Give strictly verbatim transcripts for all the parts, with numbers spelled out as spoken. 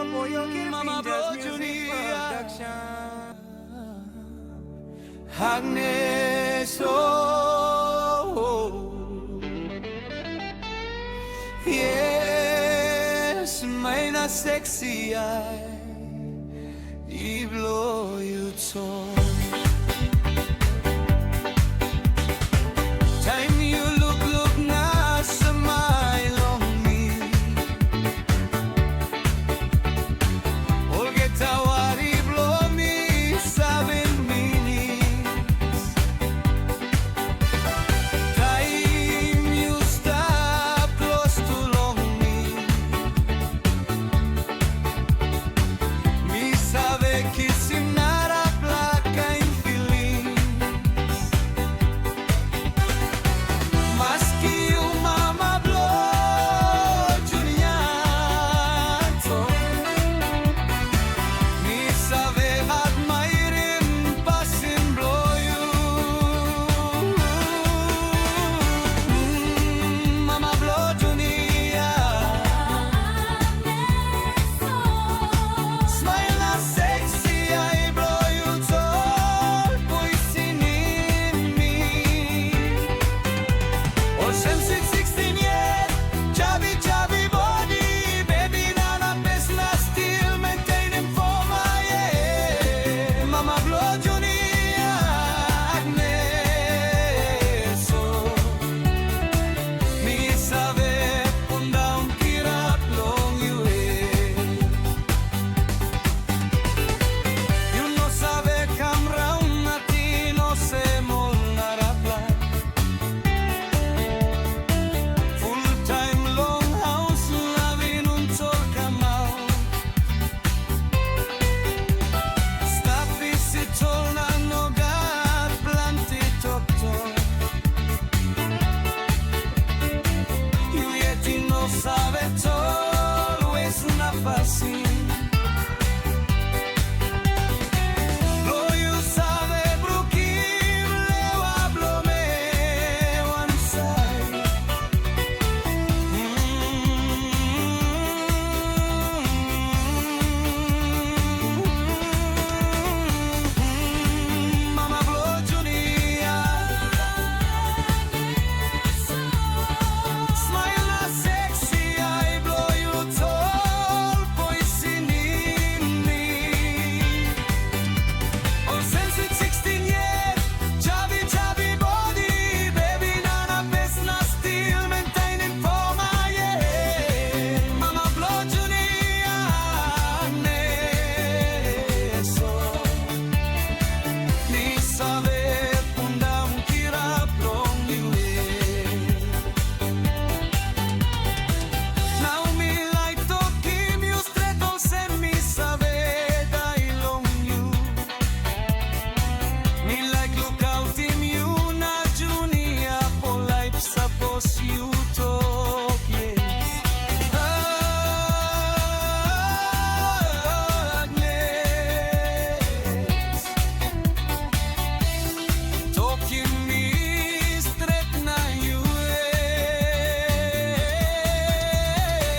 Mama Blo Junior. Agnes, oh, oh. Yes, mai na seksi ai i blo yu tasol. Taim yu lukluk na samail long mi, olgeta wari blo mi save pinis. Taim yu stap klostu long mi, mi save kisim narapela kain filings. Maski yu mama blo Junior tasol, mi save admairim pasin blo yu. Mm, mama blo Junior. Smail na seksi ai blo yu tasol pusim mi. Olsem sweet sixteen years, chubby chubby body, baby na na best na still maintainim for my head. Mama blo Junior, Agnes, oh. Mi save pundaun kirap long yu, eh. Yu no save kam raun nating olsem ol narapela. Fultaim long haus, lavinim ol kamau. Stap isi tasol na no gat planti toktok. Yu yet i no save tasol wes na pasin. Lo yu save brukim lewa blo mi wansaid. Mama blo Junior. Smail na seksi ai blo yu tasol pusim mi. Olsem sweet sixteen years, chubby chubby body, baby na na best na still maintainim for my head. Mama blo Junior, Agnes, oh. Mi save pundaun kirap long yu, eh. Nau mi laik tokim yu stret olsem mi save dai long yu. Mi laik lukautim yu na Junior for laip sapos yu tok yes. Agnes. Tokim mi stret na yu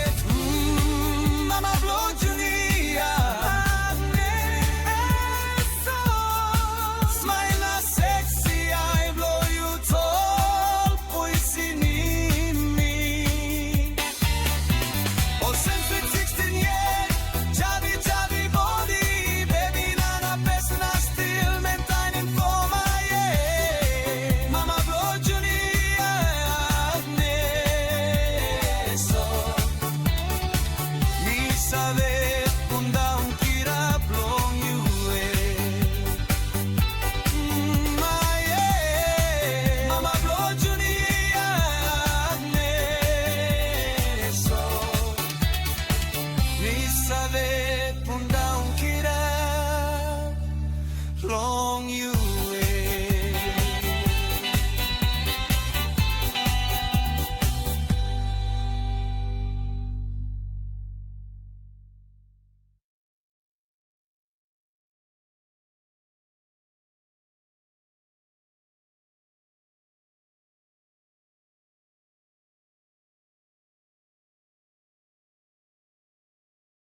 yet. Mm, mama blo Junior. Agnes, oh. Smail na seksi ai blo yu tasol pusim mi. Olsem sweet sixteen years, chubby chubby body, baby na na best na still maintainim for my head. Mama blo Junior, Agnes, oh. Mi save pundaun kirap long yu, eh. Mm, ai, eh. Mama blo Junior, Agnes, oh. Mi save pundaun